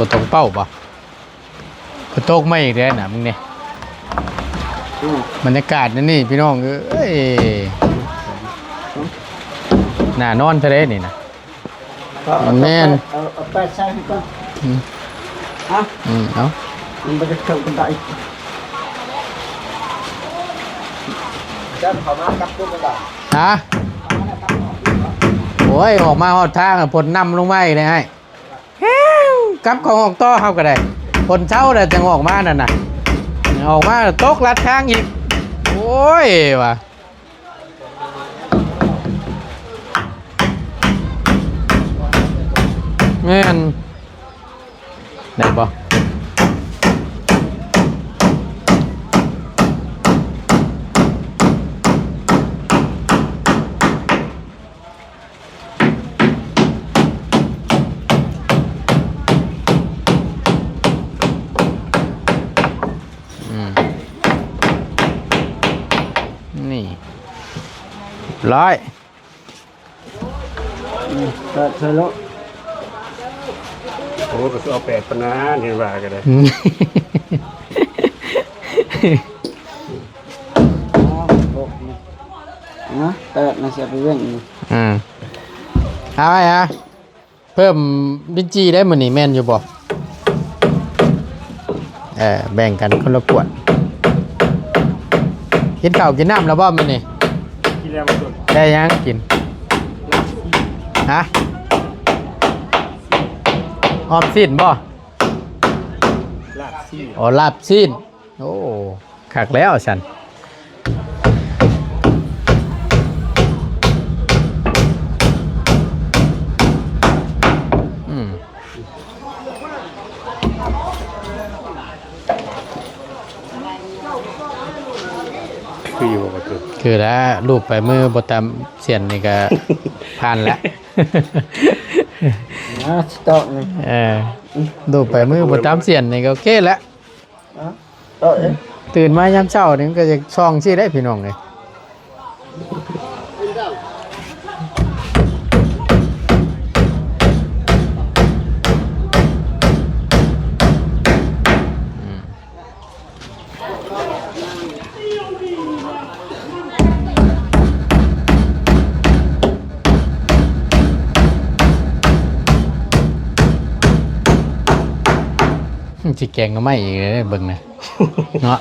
ບໍ່ຕ້ອງເປົ່າບໍ່? ຝົນຕົກມາອີກແລ້ວນະ ມຶງນີ້. ອືມ ບັນຍາກາດອັນນີ້ພີ່ນ້ອງເອີຍ ໜ້ານອນແທ້ເດ້ນີ້ນະ. ແມ່ນ ເອົາ ເອົາແປດໃສ່ໃຫ້ກ່ອນ. ອືມ ຮະ ອືມ ເອົາ ມັນບໍ່ໄດ້ເຖິງປານໃດ. ເຈົ້າເຂົ້າມາກັບກຸ້ມໄດ້ບໍ່? ຮະ ໂອ້ຍ ອອກມາຮອດທາງ ຝົນນຳລົງມາອີກແລ້ວອ້າຍ. ກັບເຂົ້າອອກຕໍ່ເຮົາກໍໄດ້ ຝົນເຊົາແລ້ວຈັ່ງອອກມານັ້ນນະ ອອກມາຕົກລັດທາງອີກ. ໂອ້ຍວ່າ ແມ່ນ ໄດ້ບໍ່? ອືມ ນີ້ ຮ້ອຍ ອືມ ເປີດໃສ່ໂລດ. ໂອ້ ກໍຊິເອົາແປດປານນັ້ນ ເຫັນວ່າກໍໄດ້. ອືມ ອ້າວ ຫົກນີ້ນະ ແປດນະ ຊິເອົາໄປເວັ້ງນີ້. ອືມ ເອົາໄວ້ຫາ ເພີ່ມລິ້ນຈີ່ໄດ້ມື້ນີ້ແມ່ນຢູ່ບໍ່? ເອີ ແບ່ງກັນຄົນລະກວດ. ກິນເຂົ້າກິນນ້ຳແລ້ວບໍ່ມື້ນີ້? ກິນແລ້ວບໍ່? ໄດ້ຫຍັງກິນ? ຮະ? ອອມຊີ້ນບໍ່? ລາບຊີ້ນ. ອໍ ລາບຊີ້ນ. ໂອ້ ຄັກແລ້ວຊັ້ນ. ອືມ ຄືຢູ່ບໍ່? ຄື ຄືແລ້ວ ລູບໄປມືບໍ່ຕຳສ່ຽນນີ້ກະຜ່ານແລ້ວ. ອ່າ ສະຕອກນີ້ ເອີ ລູບໄປມືບໍ່ຕຳສ່ຽນນີ້ກະໂອເຄແລ້ວ. ອ່ະ ເອີ ຕື່ນມາຍາມເຊົ້ານີ້ມັນກໍຢາກສ່ອງຊີ້ໄດ໋ພີ່ນ້ອງເອີຍ. ຊິແກງໜໍ່ໄມ້ອີກເດ້ເບິ່ງນະ ເນາະ.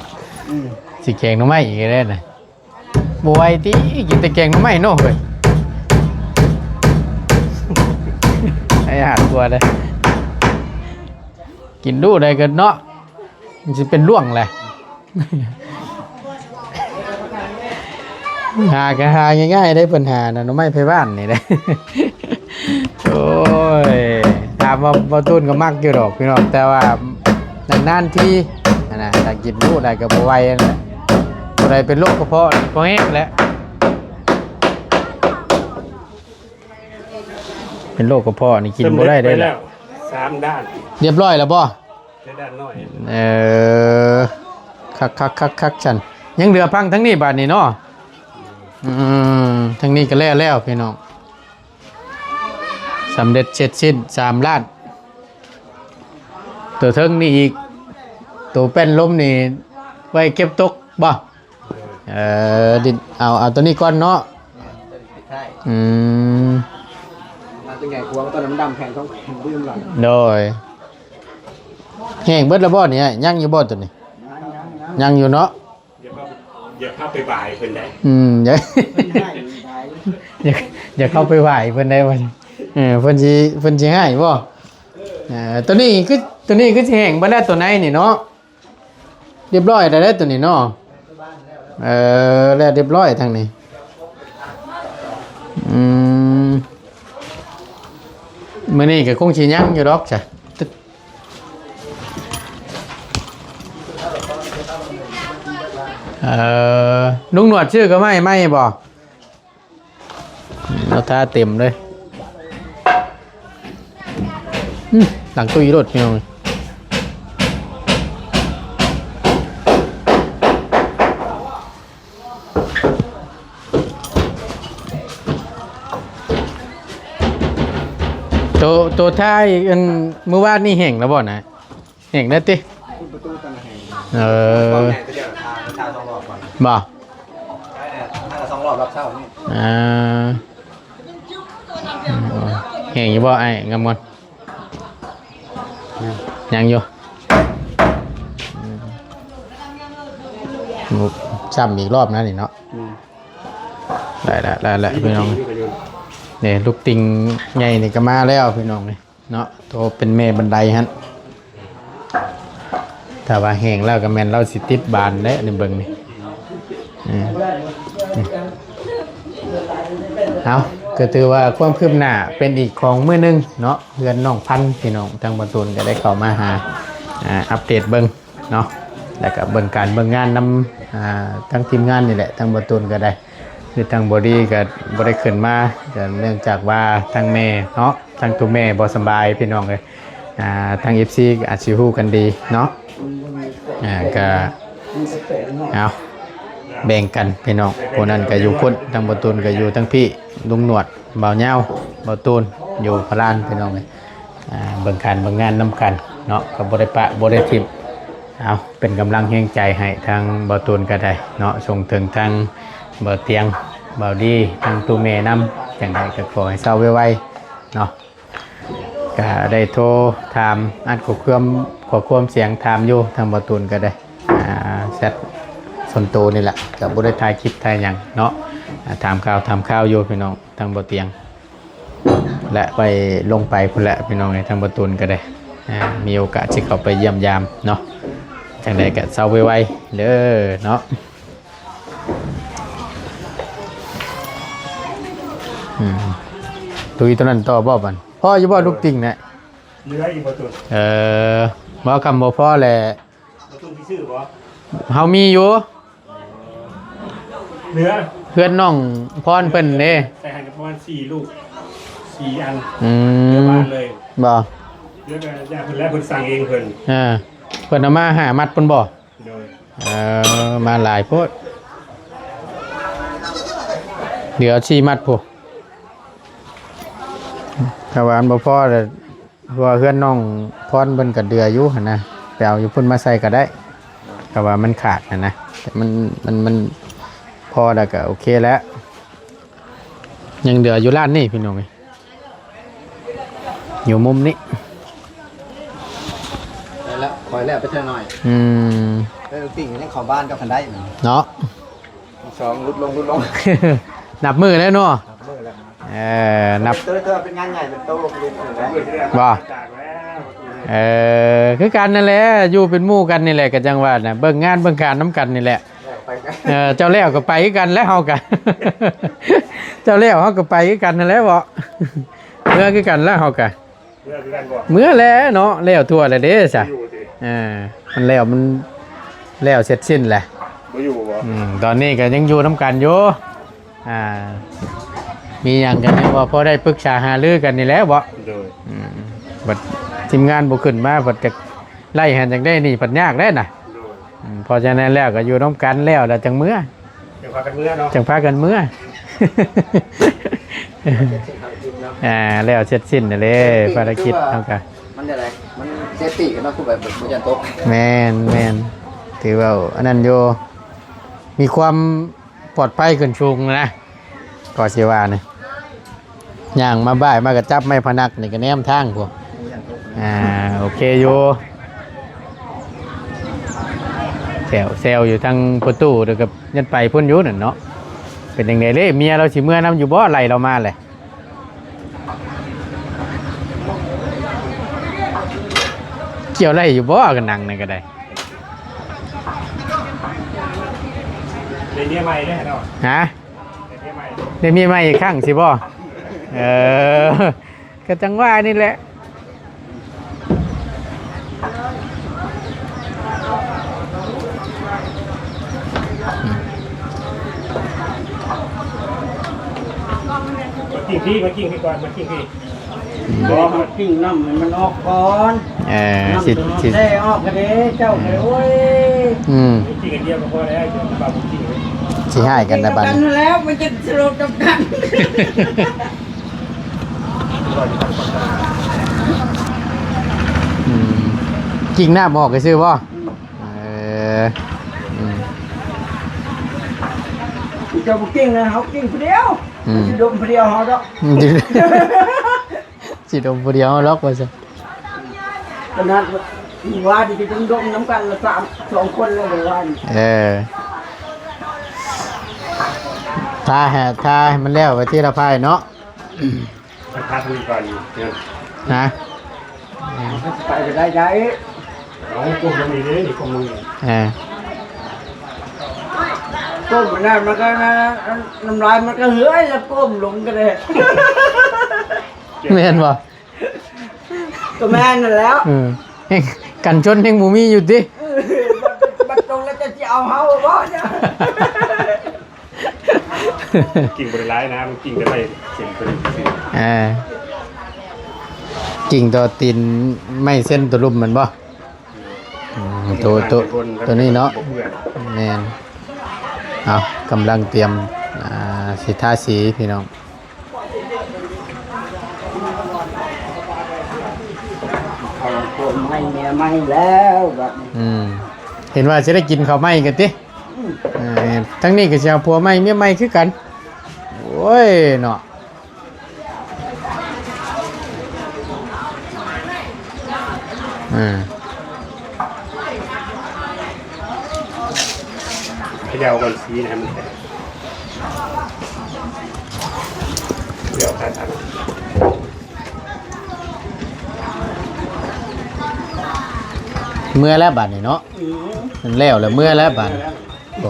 ອືມ ຊິແກງໜໍ່ໄມ້ອີກເດ້ນະ. ບໍ່ໄຫວຕິ ກິນແຕ່ແກງໜໍ່ໄມ້ເນາະເຮີ້ຍ. ໄອ້ຫາກວ່າເດ້ ກິນດູໄດ້ກໍເນາະ ມັນຊິເປັນລ່ວງແຫຼະ. ຫາກໍຫາງ່າຍໆເດ້ ເພິ່ນຫານະ ໜໍ່ໄມ້ໄຜ່ບ້ານນີ້ເດ້. ໂອ້ຍ ຖາມວ່າບໍ່ຕູນກໍມັກຢູ່ດອກພີ່ນ້ອງ ແຕ່ວ່ານານໆທີຫັ້ນນະ ຖ້າກິນບໍ່ໄດ້ກໍບໍ່ໄຫວຫັ້ນແຫຼະ. ຜູ້ໃດເປັນໂລກກະເພາະນີ້ພໍແຮງແຫຼະ ເປັນໂລກກະເພາະນີ້ກິນບໍ່ໄດ້ເດ້. ສຳເລັດໄປແລ້ວສາມດ້ານ ຮຽບຮ້ອຍແລ້ວບໍ່? ແຕ່ດ້ານນ້ອຍ ເອີ ຄັກໆໆໆ ຊັ້ນ ຍັງເຫຼືອພັງທາງນີ້ບາດນີ້ເນາະ. ອືມ ທາງນີ້ກໍແລ້ວແລ້ວພີ່ນ້ອງ ສຳເລັດເສັດສິ້ນສາມດ້ານ. ໂຕເທິງນີ້ອີກ ໂຕແປ້ນລົມນີ້ໄວ້ເກັບຕົກບໍ່? ເອີ ດິນ ເອົາ ເອົາໂຕນີ້ກ່ອນເນາະ. ອືມ ໂຕໃຫຍ່ກວ່າ ໂຕດຳໆ ແຂນສອງແຂນ ບໍ່ຍອມຫຼັງ. ໂດຍ ແຫ້ງເບິດແລ້ວບໍ່ນີ້? ຍັງຢູ່ບໍ່ໂຕນີ້? ຍັງ ຍັງ ຍັງ ຍັງຢູ່ເນາະ. ຢ່າພາ ຢ່າພາໄປບາຍເພິ່ນໄດ໋. ອືມ ຢ່າ ເພິ່ນໃຫ້ບາຍ ຢ່າ ຢ່າເຂົ້າໄປບາຍເພິ່ນໄດ໋ວ່າ. ເອີ ເພິ່ນຊິ ເພິ່ນຊິໃຫ້ບໍ່? ເອີ ໂຕນີ້ຄື ໂຕນີ້ຄືຊິແຫ້ງເບິດແລ້ວ ໂຕໃນນີ້ເນາະ. ຮຽບຮ້ອຍແລ້ວເດ້ໂຕນີ້ເນາະ. ເອີ ແລ້ວຮຽບຮ້ອຍທາງນີ້. ອືມ ມື້ນີ້ກໍຄົງຊິຍັງຢູ່ດອກຊະ. ເອີ ລຸງໜວດຊື້ກະໄມ້ໃໝ່ບໍ່? ເອົາທາເຕັມເລີຍ. ອືມ ຫຼັງຕຸ້ຍໂລດພີ່ນ້ອງ. ໂຕ ໂຕທ້າຍອັນມື້ວານນີ້ແຫ້ງແລ້ວບໍ່ນະ? ແຫ້ງແລ້ວຕິ? ປະຕູຕັ້ງແຫ້ງ. ເອີ ເຂົາໃຫຍ່ ເຂົາເຈົ້າທາ ທາສອງຮອບກ່ອນ. ບໍ່? ໃຊ່ແຫຼະ ທາສອງຮອບ ຮອບເຊົ້ານີ້. ອ່າ ແຫ້ງຢູ່ບໍ່ອ້າຍງາມງອນ? ຍັງ ຍັງຢູ່. ອືມ ຊ້ຳອີກຮອບນະນີ້ເນາະ. ອືມ ໄດ້ລະ ໄດ້ລະ ພີ່ນ້ອງ. ນີ້ລູກຕິ່ງໃຫຍ່ນີ້ກໍມາແລ້ວພີ່ນ້ອງເອີຍ. ເນາະ ໂຕເປັນແມ່ບັນໄດຫັ້ນ ຖ້າວ່າແຫ້ງແລ້ວກໍແມ່ນລາວຊິຕິດບານແຫຼະ ນີ້ເບິ່ງນີ້. ເອີ ເອົາ ກໍຖືວ່າຄວາມຄືບໜ້າເປັນອີກຂອງມື້ໜຶ່ງເນາະ ເຮືອນນ້ອງພັນ ພີ່ນ້ອງ. ທາງບ່າວຕູນກໍໄດ້ເຂົ້າມາຫາ ອ່າ ອັບເດດເບິ່ງເນາະ ແລ້ວກໍເບິ່ງການເບິ່ງງານນຳ ອ່າ ທາງທີມງານນີ້ແຫຼະ. ທາງບ່າວຕູນກໍໄດ້ ຄືທາງບໍດີກໍບໍ່ໄດ້ຂຶ້ນມາ ກໍເນື່ອງຈາກວ່າທາງແມ່ເນາະ ທາງໂຕແມ່ບໍ່ສະບາຍພີ່ນ້ອງເອີຍ. ອ່າ ທາງເອັຟຊີກໍອາດຊິຮູ້ກັນດີເນາະ. ອ່າ ກໍເອົາ ແບ່ງກັນພີ່ນ້ອງ ຜູ້ນັ້ນກໍຢູ່ພຸ້ນ ທາງບ່າວຕູນກໍຢູ່ທາງພີ້ ລຸງໜວດ ບ່າວຍາວ ບ່າວຕູນ ຢູ່ພະລານພີ່ນ້ອງເອີຍ. ອ່າ ເບິ່ງການເບິ່ງງານນຳກັນເນາະ ກໍບໍ່ໄດ້ປະບໍ່ໄດ້ຖິ້ມ. ເອົາ ເປັນກຳລັງແຮງໃຈໃຫ້ທາງບ່າວຕູນກໍໄດ້ເນາະ ສົ່ງເຖິງທາງບ່າວຕຽງ ບ່າວດີ ທາງຕູ້ແມ່ນຳ. ຈັ່ງໃດກໍຂໍໃຫ້ເຊົາໄວໆເນາະ. ກໍໄດ້ໂທຖາມ ອັດຂໍ້ຄວາມ ຂໍ້ຄວາມສຽງຖາມຢູ່ ທາງບ່າວຕູນກໍໄດ້ ອ່າ ແຊັດສ່ວນໂຕນີ້ແຫຼະ ກໍບໍ່ໄດ້ຖ່າຍຄລິບຖ່າຍຫຍັງເນາະ. ອ່າ ຖາມຂ່າວ ຖາມຂ່າວຢູ່ພີ່ນ້ອງ ທາງບ່າວຕຽງ ແລະ ໄປລົງໄປພຸ້ນແຫຼະພີ່ນ້ອງເອີຍ. ທາງບ່າວຕູນກໍໄດ້ ອ່າ ມີໂອກາດຊິເຂົ້າໄປຢ້ຽມຢາມເນາະ. ຈັ່ງໃດກໍເຊົາໄວໆເດີເນາະ. ອືມ ຕຸ້ຍຕົວນັ້ນຕໍ່ບໍ່ບັດ? ພໍຢູ່ບໍ່ລູກຕິ່ງນະ? ເຫຼືອອີກບໍ່ຕຸນ? ເອີ ບໍ່ ຄຳບໍ່ພໍແຫຼະ ບໍ່ຕຸນຊິຊື້ບໍ່? ເຮົາມີຢູ່. ເຫຼືອ ເຮືອນນ້ອງພອນເພິ່ນເດ້ ໃສ່ຫັ້ນກໍປະມານສີ່ລູກ ສີ່ອັນ. ອືມ ເຫຼືອບານເລີຍ. ບໍ່ ເຫຼືອກໍຢ່າເພິ່ນແລ້ວ ເພິ່ນສັ່ງເອງເພິ່ນ. ເອີ ເພິ່ນເອົາມາຫ້າມັດພຸ້ນບໍ່? ໂດຍ ເອີ ມາຫຼາຍໂພດ ເຫຼືອສີ່ມັດພຸ້ນ. ຖ້າວ່າມັນບໍ່ພໍລະ ເພາະວ່າເຮືອນນ້ອງພອນເພິ່ນກໍເຫຼືອຢູ່ຫັ້ນນະ ໄປເອົາຢູ່ພຸ້ນມາໃສ່ກໍໄດ້ ຖ້າວ່າມັນຂາດຫັ້ນນະ. ແຕ່ມັນ ມັນ ມັນພໍແລ້ວກໍໂອເຄແລ້ວ. ຍັງເຫຼືອຢູ່ຮ້ານນີ້ພີ່ນ້ອງເອີຍ ຢູ່ມຸມນີ້. ໄດ້ແລ້ວ ຄ່ອຍແລ້ວໄປເທື່ອໜ້ອຍ. ອືມ ແລ້ວຕິ່ງຍັງເຂົ້າບ້ານກັບຄັນໄດ້ເນາະ. ສອງ ຫຼຸດລົງ ຫຼຸດລົງ ນັບມື້ແລ້ວເນາະ. ນັບມື້ແລ້ວ ເອີ ນັບ ເຕີ ເຕີເປັນງານໃຫຍ່ ເປັນໂຕລຸກຂຶ້ນແລ້ວ ບໍ່? ເອີ ຄືກັນນັ້ນແຫຼະ ຢູ່ເປັນໝູ່ກັນນີ້ແຫຼະ ກໍຈັ່ງວ່ານະ ເບິ່ງງານເບິ່ງການນຳກັນນີ້ແຫຼະ. ແລ້ວໄປກັນ ເອີ ເຈົ້າແລ້ວກໍໄປຄືກັນແຫຼະ ເຮົາກະ ເຈົ້າແລ້ວເຮົາກໍໄປຄືກັນຫັ້ນແຫຼະເບາະ ເມືອຄືກັນແຫຼະເຮົາກະ. ເມືອຄືກັນບໍ່? ເມືອແຫຼະເນາະ ແລ້ວທົ່ວແລ້ວເດ້ຊະ. ຢູ່ຕິ? ເອີ ມັນແລ້ວ ມັນແລ້ວເສັດສິ້ນແຫຼະ. ບໍ່ຢູ່ບໍ່? ອືມ ຕອນນີ້ກໍຍັງຢູ່ນຳກັນຢູ່. ອ່າ ມີຫຍັງກໍຍັງວ່າພໍໄດ້ປຶກສາຫາລືກັນນີ້ແຫຼະເບາະ. ໂດຍ ອືມ ບັດທີມງານບໍ່ຂຶ້ນມາ ບັດຈະໄລ່ຫັ້ນຈັ່ງໃດນີ້ ບັດຍາກແລ້ວນະ. ໂດຍ ອືມ ເພາະສະນັ້ນແລ້ວກໍຢູ່ນຳກັນ ແລ້ວ ແລ້ວຈັ່ງເມືອ. ຈັ່ງພາກັນເມືອເນາະ ຈັ່ງພາກັນເມືອ. ອ່າ ແລ້ວເສັດສິ້ນແລ້ວເດ້ ພາລະກິດເຮົາກະ ມັນຈັ່ງໃດ ມັນເຊຟຕີກັນເນາະ ຄືແບບບໍ່ຢ້ານຕົກ. ແມ່ນໆ ຖືວ່າອັນນັ້ນຢູ່ ມີຄວາມປອດໄພຂຶ້ນສູງນະ ກໍຊິວ່ານະ. ຍ່າງມາບ່າຍມາກໍຈັບໄມ້ພະນັກນີ້ກໍແນມທາງພຸ້ນ. ອ່າ ໂອເຄຢູ່ ແຊວ ແຊວຢູ່ທາງປະຕູ ແລ້ວກໍຍັງໄປພຸ້ນຢູ່ນັ້ນເນາະ. ເປັນຈັ່ງໃດເດ້ ເມຍລາວຊິເມືອນຳຢູ່ບໍ່? ໄລ່ລາວມາແຫຼະ. ກ່ຽວໄດ້ຢູ່ບໍ່? ກໍນັ່ງນັ້ນກໍໄດ້ ໄດ້ເມຍໃໝ່ເດ້ເນາະ. ຮະ? ໄດ້ເມຍໃໝ່ ໄດ້ເມຍໃໝ່ອີກຄັ້ງຊິບໍ່? ເອີ ກໍຈັ່ງວ່ານີ້ແຫຼະ. ມາກິນພີ້ ມາກິນພີ້ກ່ອນ ມາກິນພີ້. ບໍ່ ມາກິນນ້ຳໃຫ້ມັນອອກກ່ອນ. ເອີ ນ້ຳ ຊິ ຊິ ແຊ່ອອກກະເດ້ ເຈົ້າກະ ໂອ້ຍ. ອືມ ກິນອັນດຽວກໍພໍແລ້ວ ເຈົ້າບໍ່ກິນ ຊິຮ້າຍກັນນະບັດນີ້. ກິນນຳກັນແລ້ວ ມັນຈະສະຫຼົບກັນ. ອ ກິນນ້ຳອອກຊື່ບໍ່? ອືມ ເອີ ອືມ ເຈົ້າບໍ່ກິນນະ ເຮົາກິນຜູ້ດຽວ ອືມ ຊິດົມຜູ້ດຽວເຮົາດອກ ອືມ ຊິດົມຜູ້ດຽວເຮົາດອກວ່າຊັ້ນ ຂະໜາດວ່າຊິໄປດົມນຳກັນລະສາມ ສອງຄົນແລ້ວ ເມື່ອວານ ເອີ ຖ້າໃຫ້ ຖ້າໃຫ້ມັນແລ້ວໄປທີລະພາຍເນາະ. ໄປພັກນີ້ກ່ອນ ຮະ ໄປກໍໄດ້ ໄດ້ ເອົາ ກົ້ມລົງນີ້ເດ້ ນີ້ ກົ້ມລົງນີ້ ເອີ ກົ້ມນັ້ນມັນກໍ ນ້ຳລາຍມັນກໍເຮືອຍ ແລ້ວກົ້ມລົງກໍໄດ້ ແມ່ນບໍ່? ກໍແມ່ນນັ້ນແຫຼ້ວ ເອີ ກັນຊົນຍັງບໍ່ມີຢູ່ຕິ ເອີ ບັດ ບັດຕົງແລ້ວຈະຊິເອົາເຮົາບໍ່? ກິ່ງບໍ່ໄດ້ຫຼາຍນະ ມັນກິ່ງແຕ່ໄມ້ເສັ້ນໂຕນີ້ຊື່ ເອີ ກິ່ງຕໍ່ຕີນໄມ້ເສັ້ນໂຕລຸ່ມແມ່ນບໍ່? ອືມ ໂຕ ໂຕ ໂຕນີ້ເນາະ ບໍ່ເປື້ອນ ແມ່ນ ເອົາ ກຳລັງຕຽມ ອ່າ ຊິທາສີພີ່ນ້ອງ ເຂົ້າໃໝ່ເມຍໃໝ່ແລ້ວບັດນີ້ ອືມ ເຫັນວ່າຊິໄດ້ກິນເຂົ້າໃໝ່ກັນຕິ? ເອີ ທາງນີ້ກໍຊິເອົາຜົວໃໝ່ເມຍໃໝ່ຄືກັນ ໂອ້ຍເນາະ ເອີ ໃຫ້ເດົາກ່ອນສີໃຫ້ມັນແຕກ ເດີ ເມື່ອແລ້ວບາດນີ້ເນາະ ອືມ ມັນແລ້ວແລ້ວ ເມື່ອແລ້ວບາດນີ້ ໂອ້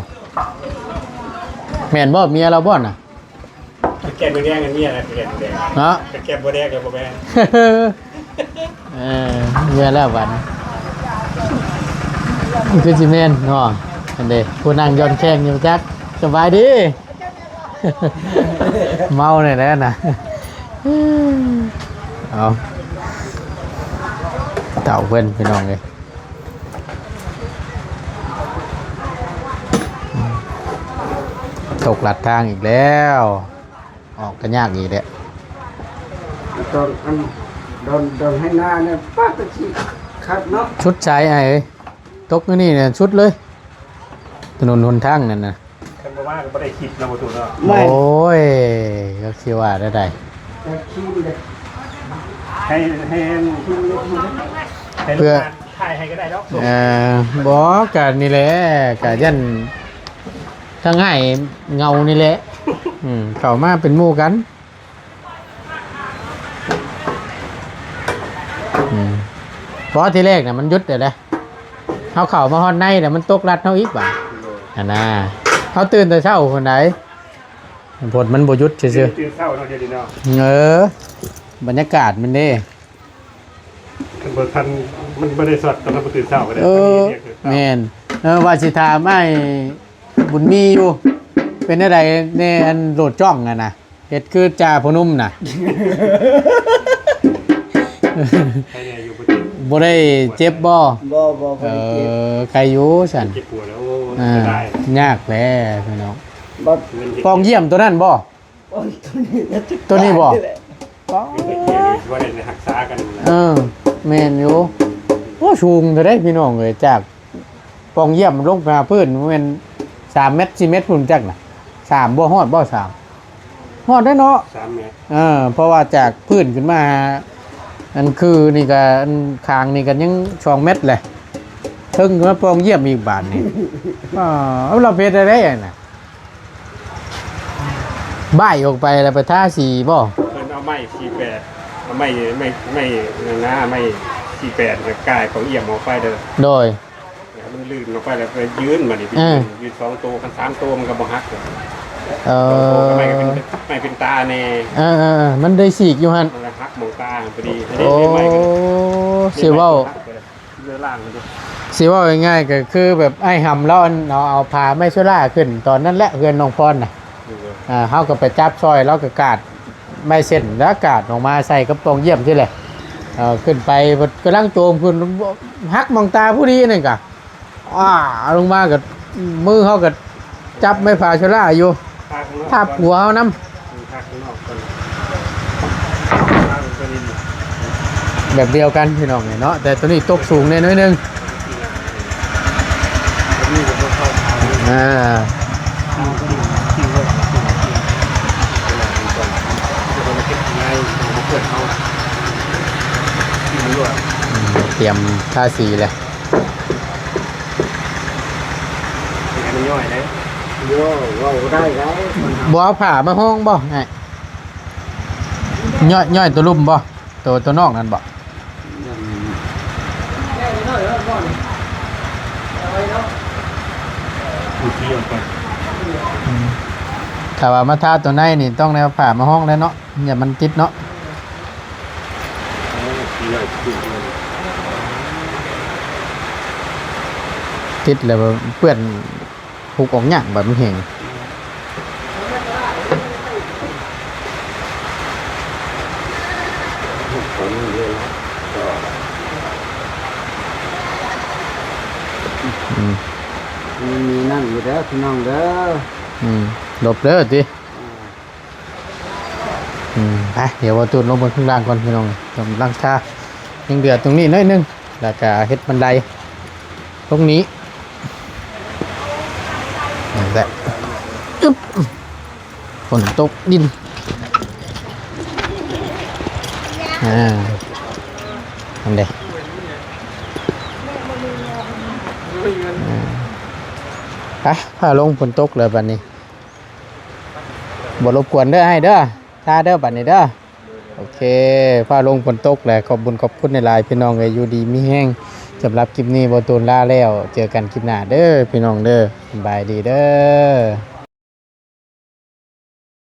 ແມ່ນບໍ່ ເມຍລາວບໍ່ນະ? ແກ້ມບໍ່ແດງ ເມຍລະແກ້ມບໍ່ແດງ ເນາະ ແກ້ມບໍ່ແດງກໍບໍ່ແມ່ນ ເອີ ເມື່ອແລ້ວບາດນີ້ ຄືຊິແມ່ນເນາະ ອັນເດ ຜູ້ນັ່ງຢ່ອນແຂ້ງຢູ່ຈັກ ສະບາຍດີ. ເມົາແນ່ແຫຼະນະ ເອົາ ເຕົາເພິ່ນພີ່ນ້ອງເອີຍ ຕົກລັດທາງອີກແລ້ວ ອອກກໍຍາກອີກແຫຼະ ຕອນອັນ ດອນ ດອນໄຮ່ນານີ້ ປາດ ຕະກີ້ຄັກເນາະ ສຸດສາຍອ້າຍເອີຍ ຕົກຢູ່ນີ້ນະ ສຸດເລີຍ ຖະໜົນຫົນທາງນັ້ນນະ. ຄັນບໍ່ມາກໍບໍ່ໄດ້ຄລິບເນາະ ບໍ່ຕູ້ເນາະ ແມ່ນ ໂອ້ຍ ຈັກຊິວ່າແນວໃດ ແຕ່ຄລິບເດ້ ໃຫ້ ໃຫ້ ໃຫ້ ເພື່ອ ລູກຄ້າຖ່າຍໃຫ້ກໍໄດ້ດອກ ເອີ ບໍ່ ກະນີ້ແຫຼະ ກະຢ້ານທາງອ້າຍເຫງົານີ້ແຫຼະ ອືມ ເຂົ້າມາເປັນໝູ່ກັນ. ອືມ ເພາະທີແລກນະມັນຢຸດແລ້ວເດ້ ເຮົາເຂົ້າມາຮອດໃນແລ້ວມັນຕົກລັດເຮົາອີກບາດ ໂດຍ ຫັ້ນນະ ເຮົາຕື່ນແຕ່ເຊົ້າພຸ້ນໃດ ຝົນມັນບໍ່ຢຸດຊື່ໆ ຕື່ນເຊົ້າເນາະ ດຽວນີ້ເນາະ ເອີ ບັນຍາກາດມັນເດ້ ຄັນບໍ່ທັນ ມັນບໍ່ໄດ້ຊັອດ ຕອນເຮົາຕື່ນເຊົ້າກໍໄດ້ ເອີ ແມ່ນ ເອີ ວ່າຊິຖາມອ້າຍບຸນມີຢູ່ ເປັນແນວໃດແດ່ ອັນໂຫຼດຈ້ອງຫັ້ນນະ? ເຮັດຄືຈ່າຜູ້ໜຸ່ມນະ ໄຄແດ່ຢູ່ ບໍ່ເຈັບ ບໍ່ໄດ້ເຈັບບໍ່? ບໍ່ ບໍ່ ບໍ່ໄດ້ເຈັບ ເອີ ໄຄຢູ່ຊັ້ນ ເຈັບປວດແລ້ວ ໂອ້ ອ່າ ເສຍດາຍ ຍາກແຫຼະພີ່ນ້ອງ ບັດ ເງິນເຮັດ ປ່ອງຢ້ຽມໂຕນັ້ນບໍ່? ໂອ້ຍ ໂຕນີ້ແຫຼະ ໂຕນີ້ບໍ່? ຕາຍແລ້ວ ເງິນເຮັດເວຍນີ້ ຊິວ່າໄດ້ຮັກສາກັນນະ ເອີ ແມ່ນຢູ່ ໂອ້ ສູງເທົ່າໃດພີ່ນ້ອງເອີຍ ຈາກ ປ່ອງຢ້ຽມລົງໄປຫາພື້ນ ແມ່ນສາມແມັດ ສີ່ແມັດພຸ້ນຈັກນະ ສາມ ບໍ່ຮອດບໍ່ ສາມ ຮອດແລ້ວເນາະ ສາມແມັດ ເອີ ເພາະວ່າຈາກພື້ນຂຶ້ນມາ ອັນຄືນີ້ກະ ອັນຄາງນີ້ກະຍັງສອງແມັດແຫຼະ ເທິງຂຶ້ນມາປ່ອງຢ້ຽມອີກບາດນີ້ ອ້າວ ລາວເຮັດໄດ້ໃດຫັ້ນນະ ບ່າຍອອກໄປແລ້ວໄປທາສີບໍ່? ເພິ່ນເອົາໄມ້ສີ່ແປດ ເອົາໄມ້ ໄມ້ ໄມ້ນັ້ນນະ ໄມ້ສີ່ແປດ ກາຍປ່ອງຢ້ຽມອອກໄປເດີ ໂດຍ ມັນລື່ນອອກໄປແລ້ວໄປຢືນ ບາດນີ້ໄປ ເອີ ຢືນສອງໂຕ ຄັນສາມໂຕມັນກໍບໍ່ຫັກ ເອີ ສອງໂຕກໍໄມ້ກໍເປັນ ໄມ້ເປັນຕາແດ່ ເອີໆໆ ມັນໄດ້ສີກຢູ່ຫັ້ນ ມັນລະຫັກໝ່ອງຕາຫັ້ນພໍດີ ໂອ້ ໄດ້ໄມ້ກໍ ຊິເວົ້າ ເລີລ້າງເລີຍ ຊິເວົ້າງ່າຍໆ ກໍຄືແບບອ້າຍຫຳລາວ ອັນ ເອົາ ເອົາຜ້າໄມ້ໂຊລາຂຶ້ນຕອນນັ້ນແຫຼະ ເຮືອນນ້ອງພອນນະ ເອີ ອ່າ ເຮົາກໍໄປຈັບຊ່ອຍ ລາວກໍກາດ ໄມ້ເສັ້ນແລ້ວກາດອອກມາໃສ່ກັບປ່ອງຢ້ຽມຊີ້ແຫຼະ ເອີ ຂຶ້ນໄປ ເພິ່ນກຳລັງໂຈມຂຶ້ນ ຫັກໝ່ອງຕາຜູ້ດີນັ້ນກະ ອ້າ ລົງມາກໍ ມືເຮົາກໍຈັບໄມ້ຜ້າໂຊລາຢູ່ ທາບຫົວເຮົານຳ ທາບຂ້າງນອກກ່ອນ ທາບຕົວນີ້ ແບບດຽວກັນພີ່ນ້ອງເອີຍເນາະ ແຕ່ໂຕນີ້ຕົກສູງແດ່ໜ້ອຍໜຶ່ງ. ອ່າ ຕຽມທາສີແລ້ວ. ເວົ້າໄດ້ໄດ໋. ບໍ່ເອົາຜ້າມາຫ້ອງບໍ່ອ້າຍ? ຍ້ອຍ ຍ້ອຍໂຕລຸ່ມບໍ່? ໂຕ ໂຕນອກນັ້ນບໍ່? ອືມ ຖ້າວ່າມາທາໂຕໃນນີ້ ຕ້ອງໄດ້ເອົາຜ້າມາຫ້ອງແລ້ວເນາະ ຢ້ານມັນຕິດເນາະ. ຕິດແລ້ວເປື້ອນ ປຸກອອກຍາກ ບາດມັນແຫ້ງ. ອືມ ມັນມີນັ້ນຢູ່ເດີພີ່ນ້ອງເດີ. ອືມ ຫຼົບເດີຕິ. ອືມ ໄປ ດຽວບ່າວຕູນລົງເບິ່ງຂ້າງລ່າງກ່ອນພີ່ນ້ອງ ກຳລັງທາ ຍັງເຫຼືອຕົງນີ້ໜ້ອຍໜຶ່ງ ແລ້ວກະເຮັດບັນໄດຕົງນີ້ ນັ້ນແຫຼະ ອຶບ ຝົນຕົກດິນ ອ່າ ອັນເດ ອ່າ ໄປ ພາລົງ ຝົນຕົກແລ້ວບາດນີ້. ບໍ່ລົບກວນເດີອ້າຍເດີ ລາເດີບາດນີ້ເດີ. ໂອເຄ ຟ້າລົງຝົນຕົກແຫຼະ ຂອບບຸນຂອບຄຸນຫຼາຍໆ ພີ່ນ້ອງເອີຍ ຢູ່ດີມີແຮງ. ສຳລັບຄລິບນີ້ ບ່າວຕູນລາແລ້ວ ເຈີກັນຄລິບໜ້າເດີພີ່ນ້ອງເດີ ສະບາຍດີເດີ.